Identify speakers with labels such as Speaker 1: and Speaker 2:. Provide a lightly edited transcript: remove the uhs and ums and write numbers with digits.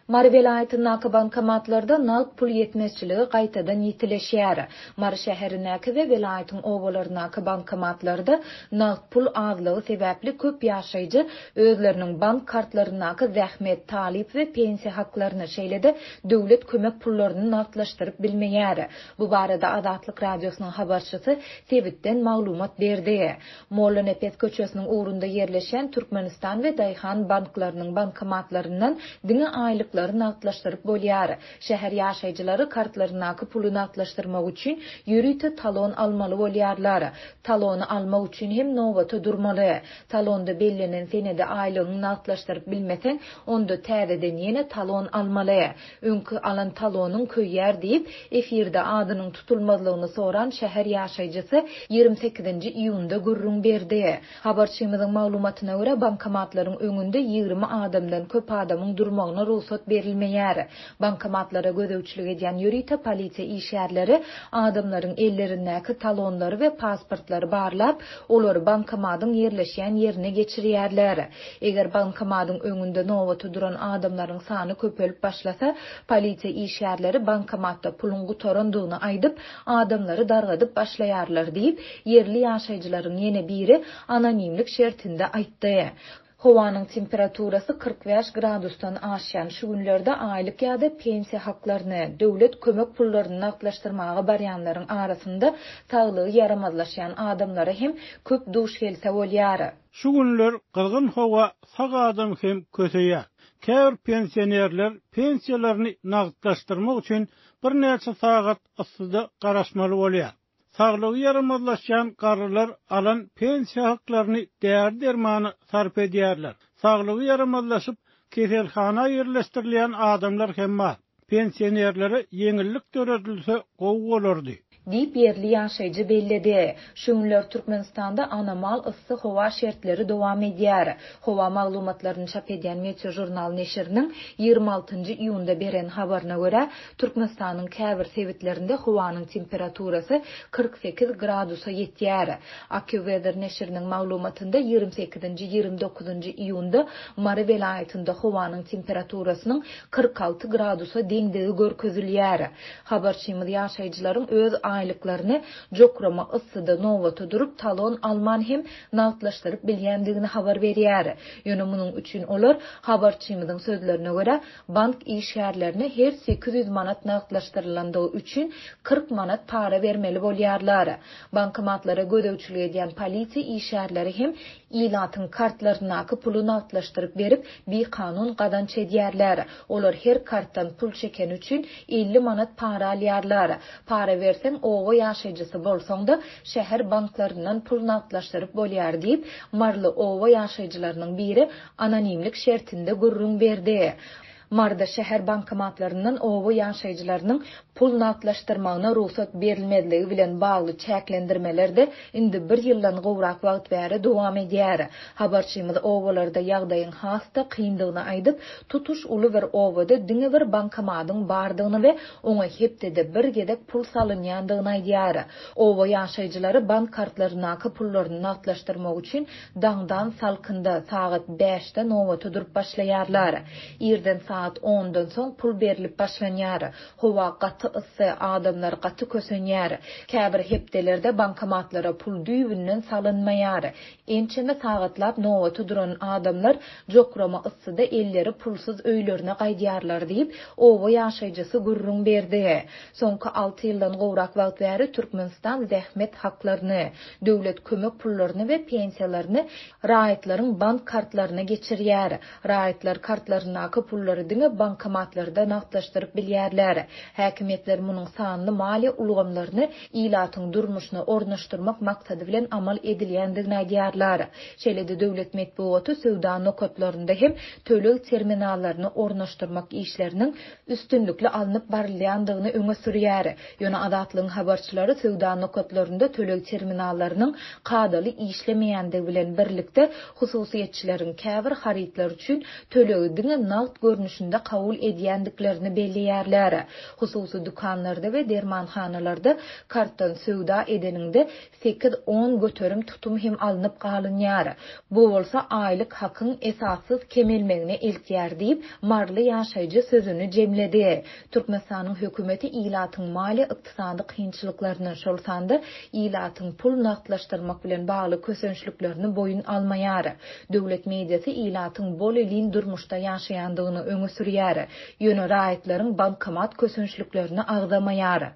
Speaker 1: Mary welaýatyndaky bankomatlarda nagt pul ýetmezçiligi gaýtadan ýitileşýär. Mary şäherindäki we welaýatyň obalaryndaky bankomatlarda nagt pul azlygy sebäpli köp ýaşaýjy özleriniň bank kartlaryndaky zähmet, talyp we pensiýa haklaryny, şeýle-de döwlet kömek pullaryny nagtlaşdyryp bilmeýär. Bu barada Azatlyk Radiosynyň habarçysy sebitden maglumat berdi. Mollanepes köçesiniň ugrunda ýerleşýän Türkmenistan we Daýhan banklarynyň bankomatlaryndan diňe aýlyklary nagtlaşdyryp bolýar. Şäher ýaşaýjylary kartlaryndaky puly nagtlaşdyrmak üçin ýörite talon almaly bolýarlar. Talony almak üçin hem nobata durmaly. Talonda bellenen senede aýlygyňy nagtlaşdyryp bilmeseň, onda täzeden ýene talon almaly. Öňki alan talonyň köýýär diýip, efirde adynyň tutulmazlygyny soran şäher ýaşaýjysy 28-nji iýunda gürrüň berdi. Habarçymyzyň maglumatyna görä, bankomatlaryň öňünde 20 adamdan köp adamyň durmagyna rugsat berilmeýär. Bankomatlara gözegçilik edýän ýörite polisiýa işgärleri adamlaryň ellerindäki talonlary we pasportlary barlap, olary bankomatyň ýerleşýän ýerine geçirýärler. Eger bankomatyň öňünde nobata duran adamlaryň sany köpelip başlasa, polisiýa işgärleri bankomatda puluň gutarandygyny aýdyp, adamlary dargadyp başlaýarlar diýip, ýerli ýaşaýjylaryň ýene biri anonimlik şertinde aýtdy. Howanyň temperaturasy 45 gradusdan aşýan şu günlerde aýlyk ýa-da pensiýa haklaryny, döwlet kömek pullaryny nagtlaşdyrmaga barýanlaryň arasynda saglygy ýaramazlaşýan adamlara hem köp duş gelse bolýar.
Speaker 2: Şu günler gyzgyn howa sag adamy hem köseýär. Käbir pensionerler pensiýalaryny nagtlaşdyrmak üçin birnäçe sagat yssyda garaşmaly bolýar. Saglygy ýaramazlaşýan garrylar alan pensiýa haklaryny däri-dermana sarp edýärler. Saglygy ýaramazlaşyp, keselhana ýerleşdirilýän adamlar hem bar. Pensionerlere ýeňillik döredilse gowy bolardy.
Speaker 1: Diýip, ýerli ýaşaýjy belledi. Şu günler Türkmenistanda anomal yssy howa şertleri dowam edýär. Howa maglumatlaryny çap edýän Meteožurnal neşiriniň 26 nji iýunda beren habaryna görä, Türkmenistanyň käbir sebitlerinde howanyň temperaturasy 48 gradusa ýetýär. AccuWeather neşiriniň maglumatynda 28-nji, 29-njy iýunda Mary welaýatynda howanyň temperaturasynyň 46 gradusa deňdigi görkezilýär. Habarçymyz ýaşaýjylaryň öz aýlyklaryny jokrama yssyda nobata durup talon alman hem nagtlaşdyryp bilýändigini habar berýär. Ýöne munuň üçin olar, habarçymyzyň sözlerine görä, bank işgärlerine her 800 manat nagtlaşdyrylandygy üçin 40 manat para bermeli bolýarlar. Bankomatlara gözegçilik edýän polisiýa işgärleri hem ilatyň kartlaryndaky puly nagtlaşdyryp berip, bikanun gazanç edýärler. Olar her kartdan pul çekeni üçin 50 manat para alýarlar. Para berseň, oba ýaşaýjysy bolsaň-da, şäher banklaryndan pul nagtlaşdyryp bolýar diýip, maryly oba ýaşaýjylarynyň biri anonimlik şertinde gürrüň berdi. Maryda şäher bankomatlaryndan oba ýaşaýjylarynyň pul nagtlaşdyrmagyna rugsat berilmezligi bilen bagly çäklendirmeler-de indi bir ýyldan gowrak wagt bäri dowam edýär. Habarçymyz obalarda ýagdaýyň has-da kyndygyny aýdyp, tutuş uly bir obada diňe bir bankomadyň bardygyny we oňa hepdede bir gezek pul salynýandygyny aýdýar. Oba ýaşaýjylary bank kartlaryndaky pullaryny nagtlaşdyrmak üçin daňdan salkynda, sagat bäşde nobata durup başlaýarlar. Irden sagat ondan soň pul berlip başlanýar. Howa gaty yssy, adamlar gaty kösenýär. Käbir hepdelerde bankomatlara pul düýbünden salynmaýar. Ençeme sagatlap nobata duran adamlar jokrama yssyda elleri pulsuz öýlerine gaýdýarlar diýip, oba ýaşaýjysy gürrüň berdi. Soňky alty ýyldan gowrak wagt bäri Türkmenistan zähmet haklaryny, döwlet kömek pullaryny we pensiýalaryny raýatlaryň bank kartlaryna geçirýär. Raýatlar kartlaryndaky pullary diňe bankomatlarda nagtlaşdyryp bilýärler. Häkimiýetler munuň sanly maliýe ulgamlaryny ilatyň durmuşyna ornaşdyrmak maksady bilen amal edilýändigini aýdýarlar. Şeýle-de döwlet metbugaty söwda nokatlarynda hem töleg terminallaryny ornaşdyrmak işleriniň üstünlikli alnyp barylýandygyny öňe sürýär. Ýöne Azatlygyň habarçylary söwda nokatlarynda töleg terminallarynyň kadaly işlemeýändigi bilen birlikde, hususyýetçileriň käbir harytlar üçin tölegi diňe nagt görnüşinde. görnüşinde kabul edýändiklerini belleýärler. Hususy dükanlarda we dermanhanalarda kartdan söwda edeniňde 8-10% tutum hem alnyp galynýar. Bu bolsa aýlyk hakyň esassyz kemelmegine eltýär diýip, maryly ýaşaýjy sözüni jemledi. Türkmenistanyň hökümeti ilatyň maliýe-ykdysady kynçylyklaryny, şol sanda ilatyň pul nagtlaşdyrmak bilen bagly kösençliklerini boýun almaýar. Döwlet mediasy ilatyň bolelin durmuşda ýaşaýandygyny öňe sürýär. Ýöne raýatlaryň bankomat kösençliklerini agzamaýar.